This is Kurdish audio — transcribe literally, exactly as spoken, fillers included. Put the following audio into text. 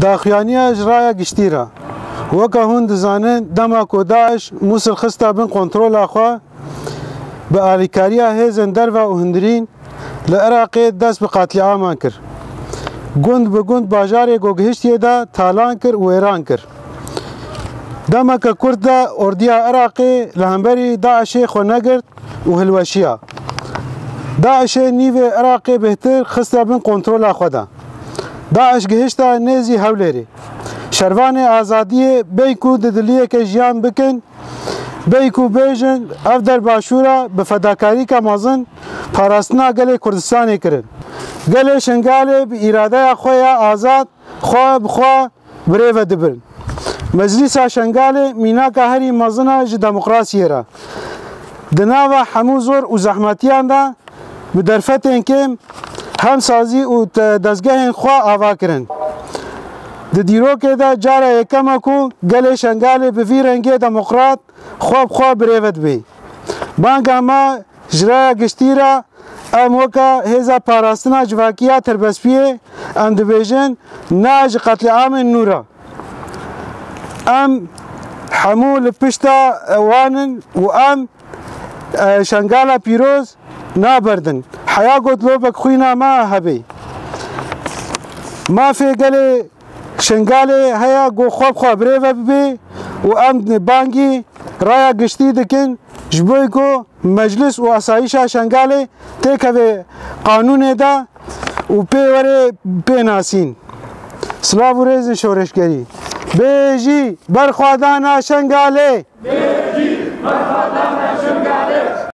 Daxuyaniya ji raya giştî re. Weke hûn dizanin, dema ku DAIŞ Mûsil xiste bin kontrola xwe, bi alîkariya hêzên derve û hundirîn li Iraqê dest bi qatlîaman kir. Gund bi gund bajarê ku gihiştiye de talan kir û wêran kir. Demeke kurt de ordiya Iraqê li hemberî DAIŞê xwe negirt û hilweşiya. DAIŞê nîvê Iraqê bêhtir xiste bin kontrola xwe de. DAIŞ gihişte nêzî Hewlêrê. Şervanê azadiyê bêyî ku di diliyeke jiyan bikin, bêyî ku bêjin, ev der başûr e, bi fedakarîke mezin parastina gelê Kurdistanê kirin. Gelê Şengalê bi îradeya xwe ya azad xwe bi xwe bi rê ve dibin. Meclîsa Şengalê mînaka herî mezin e ji demokrasiyê re. Di nava hemû zor û zehmetiyan de bi derfetên kêm hem sazî û te-, dezgehên xwe ava kirin. Di dîrokê de cara yekem e ku gelê Şengalê bi vî rengê demokrat xwe bi xwe bi rê ve dibê. Banga me ji raya giştî re em weke hêza parastina civakî ya Tirbespiyê em dibêjin, ne ji qetlîamên nû re. Em hemû li pişta wan in û em, e, Şengala pîroz naberdin. Heya ku dilopek xwîna me hebe. Mafê gelê Şengalê heye ku xwe bi xwe bi rê ve bibe û em bangî raya giştî dikin ji bo ku meclis û asayîşa Şengalê têkeve qanûnê de û pê were pê nasîn. Silav û rêzên şoreşgerî. Bêjî berxwedana Şengalê!